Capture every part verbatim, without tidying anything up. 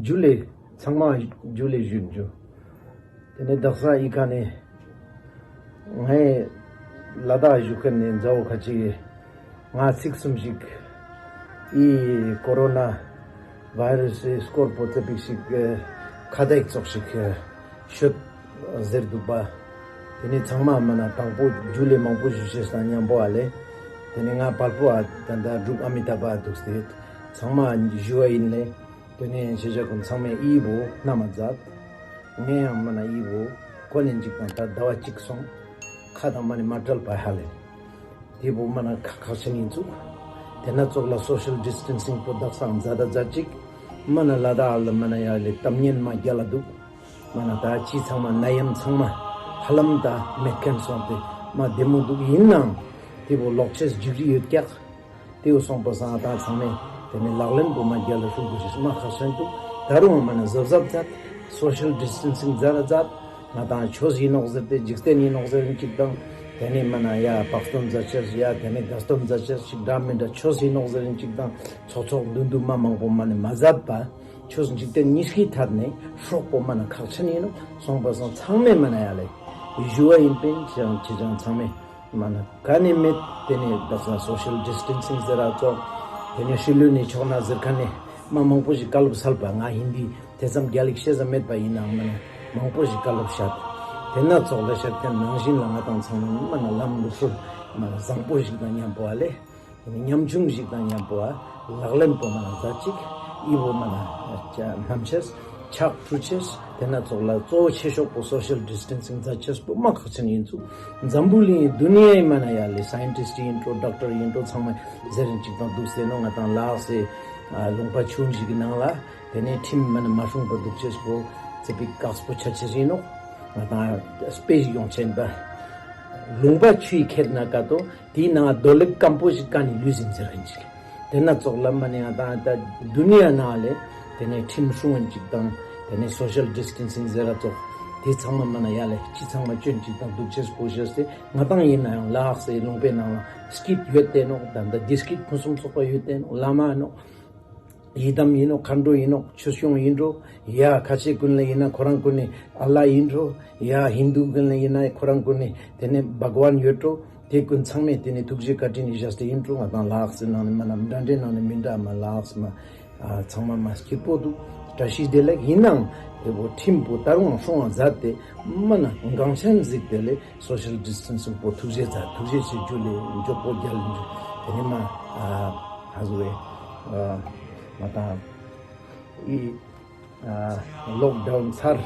ཇུ་ལེ། ཚང་མ་ཇུ་ལེ་ཞུ་ཇུ། དེ་ནས་དག་ས་ཨི་ཁ་ནས་ངའི་ལ་དྭགས་བཞུགས་མཁན་ནས་མཛའ་བོ་ཁ་ཅིག་གིས་ང་ཚིག་གསུམ་ཞིག་ཨི་ཀོ་རོ་ན་བྷའི་རུ་སི་སྐོར་པོ་ཙ་པིག་ཞིག་ཁ་བརྡ་ཙོགས་ཤིག་ཤོད་ཟེར་འདུག་པ། དེ་ནས་ཚང་མ་མ་ན་དང་པོ་ཇུ་ལེ་མང་པོ་ཞུ་ཤེས་དང་མཉམ་པོ་ཨ་ལེ། དེ་ནས་ང་བལ་པོ་ཨ་ད་ད་འབྲུག་ཨ་མི་ཏཱ་བ་འདུག་སྟེ་ཚང་མ་ཞུ་བ་ཡིན་ལེ། དེ་ནས་ཤེས་བྱ་ཀུན་ཚང་མས་ཨི་བོ་ན་མ་མཛད། ངས་ཡང་མ་ན་ཨི་བོ་ཁོ་ནས་འཇིག་དང་ད་ཟླ་བ་གཅིག་སོང་། ཁ་དང་མ་ནི་མ་བྲལ་བ་ཧ་ལེ། དེ་བོ་མ་ན་ཁ་ཁག་ཆེན་ཡིན་ཚུགས། དེ་ན་ཙོགས་ལ་སོ་ཤལ་ཌིས་ཊན་སིང་པོ་དག་ས་མཛད་ད་མཛད་ཅིག། མ་ན་ལ་དྭགས་ལ་མ་ན་ཡ་ལེ་གཏམ་ངན་མ་རྒྱལ་ལ་འདུག། མ་ན་ད་ཅི་ཚང་མ་ནད་ཡམས་ཚང་མ་ཧ་ལམ་ད་མེད་མཁན་སོང་སྟེ་མ་བདེ་མོ་འདུག། ཡིན་ནའང་དེ་བོ་ལོག་ཆེས་འཇིགས་རི་ཡོད་ཀྱག། དེ་བོ་སོང་པ་སང་ད་ཚང་མས་དེ་ནས་ལག་ལེན་པོ་མ་རྒྱལ་ལ་ཤུགས་དགོས་ཤེས་མ་ཁག་ཆེན་འདུག། ད་རུང་མ་ན་གཟབ་གཟབ་མཛད། སོ་ཤལ་ཌིས་ཊན་སིང་མཛད་ལ་མཛད། ང་དང་ཆོས་ཡིན་ནོག་ཟེར་ཏེ་འཇིག་རྟེན་ཡིན་ནོག་ཟེར་རིན་ཅིག་དང་། དེ་ནས་མ་ན་ཡ་བག་སྟོན་མཛད་ཆེས་ཡ་དེ་ནས་དགའ་སྟོན་མཛད་ཆེས་ཞིག་འདྲ་མི་འདྲ་ཆོས་ཡིན་ནོག་ཟེར་རིན་ཅིག་དང་ཚོགས་ཚོགས་འདུ་འདུ་མ་མང་པོ་མ་ནས་མ་མཛད་པ། ཆོས་འཇིག་རྟེན་གཉིས་ཀའི་ཐད་ནས་སྲོག་པོ་མ་ན་ཁག་ཆེན་ཡིན་ནོག། སོང་པ་སང་ཚང་མས་མ་ན་ཡ་ལེ་ཞུ་བ་ཡིན་པིན་ཅི་ཅང་ཅི་ཅང་ཚང་མས་མ་ན་ག་ནས་མེད། དེ་ནས་དག་ས་སོ་ཤལ་ཌིས་ཊན་སིང་ཟེར་ར་ཙོགས། དེ་ནས་ཤི་ལུས་ནས་ཆོག་ན་ཟེར་མཁན་ནས་མ་མང་པོ་ཞིག་བཀའ་སློབ་སལ་པ། ང་ཧིན་དི་དེ་ཙམ་རྒྱལ་ལ་ཤེས་ས་མེད་པ་ཡིན་ནའང་མ་ན་མང་པོ་ཞིག་བཀའ་སློབ་བཤད། དེ་ན་ཙོགས་ལ་བཤད་མཁན་ནང་བཞིན་ལ་ང་དང་ཚང་མ་མ་ན་ལམ་ལུགས་སྲོལ་མ་ན་བཟང་པོ་ཞིག་དང་མཉམ་པོ་ཨ་ལེ། ཉམ་ཆུང་ཞིག་དང་མཉམ་པོ་ཨ་ལག་ལེན་པོ་མ་ན་མཛད་ཅིག། ཨི་བོ་མ་ན་ཅ་སྣམ་ཆེས་ཕྱག་ཕྲུ་ཆེས། དེ་ན་ཙོགས་ལ་གཙོ་བོ་ཆེ་ཤོས་པོ་སོ་ཤལ་ཌིས་ཊན་སིང་མཛད་ཆེས་པོ་མ་ཁག་ཆེན་ཡིན་ཚུགས། འཛམ་བུ་གླིང་དུ་ནི་ཡ་མ་ན་ཡ་ལེ་སའིན་ཊིསཊ་ཡིན་འགྲོ་ཌོག་ཊར་ཡིན་འགྲོ་ཚང་མ་ཟེར་རིན་ཅིག་དང་འདུག་ཟེར་ནོག། ང་དང་ལ་དྭགས་སི་ལུང་པ་ཆུང་ཞིག་གི་ནང་ལ་དེ་ནས་ཁྲིམས་མ་ན་མ་སྲུང་པ་འདུག་ཆེས་པོ་ཙ་པིག་དཀགས་པོ་ཆ་ཆེས་ཡིན་ནོག། ང་དང་དཔེ་ཞིག་ཡོང་ཆེན་པ་ལུང་པ་ཆུའི་ཁྱེར་ན་ཀ་ཏོ། དེའི་ནང་རྡོ་ལེབ་སྐམ་པོ་ཞིག་ཀ་ནས་ལུས་ཟིན་ཟེར་མཁན་ཅིག། དེ་ན་ཙོགས་ལ་མ་ནས་ང་དང་ད་དུ་ནི་ཡ་ནང་ལེ་དེ་ནས་ཁྲིམས་སྲུང་མཁན་ཅིག་དང་དེ་ནས་སོ་ཤལ་ཌིས་ཊན་སིང་ཟེར་ར་ཙོགས་དེ་ཚང་མ་མ་ན་ཡ་ལེ་ཅི་ཚང་མ་སྐྱོན་ཅིག་དང་སྡུག་ཅེས་པོ་ཤེས་ཏེ་ང་དང་ཡིན་ནའང་ལ་དྭགས་སི་ལུང་པའི་ནང་ལ་སྐྱིད་ཡོད་དེ་ནོག། ད་ད་དེ་སྐྱིད་ཕུན་སུམ་ཚོགས་པ་ཡོད་དེ་ནོག། བླ་མ་ནོག། ཡི་དམ་ཡིན་ནོག། མཁའ་འགྲོ་ཡིན་ནོག། ཆོས་སྐྱོང་ཡིན་འགྲོ། ཡ་ཁ་ཆེ་ཀུན་ལ་ཡིན་ན་ཁོ་རང་ཀུན་ནི་ཨ་ལ་ཡིན་འགྲོ། ཡ་ཧིན་དུ་ཀུན་ལ་ཡིན་ན་ཁོ་རང་ཀུན་ནི་དེ་ནས་བྷ་ག་ཝན་ཡོད་འགྲོ། དེ་ཀུན་ཚང་མས་དེ་ནས་ཐུགས་རྗེ་བཀའ་དྲིན་ནི་བཞག་སྟེ་ཡིན་འགྲོ། ང་དང་ལ་དྭགས་སི་ནང་ནས་མ་ན་འདྲ་འདྲའི་ནང་ནས་མི་འདྲ་མ་ལ་དྭགས་སི་མ་ཨ་ཚང་མ་མ་སྐྱིད་པོ་འདུག། བཀྲ་ཤིས་བདེ་ལེགས། ཡིན་ནའང་དེ་བོ་ཁྲིམས་པོ་ད་རུང་སྲུང་བ་མཛད་དེ་མ་ན་འགངས་ཆེན་གཟིགས་ཏེ་ལེ་སོ་ཤལ་ཌིས་ཊན་སིང་པོ་ཐུགས་རྗེ་མཛད། ཐུགས་རྗེ་ཆེ་ཇུ་ལེ་མགྱོགས་པོ་རྒྱལ་ལ་འཇུ། དེ་ནས་མ་ཨ་ཧ་ཟུ་བེ་ཨ་ང་དང་ཨི་ཨ་ལོག་ཌའུན་ཚར་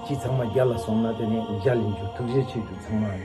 ཅི་ཚང་མ་རྒྱལ་ལ་སོང་ན་དེ་ནས་རྒྱལ་ལ་འཇུ། ཐུགས་རྗེ་ཆེ་ཇུ་ཚང་མ།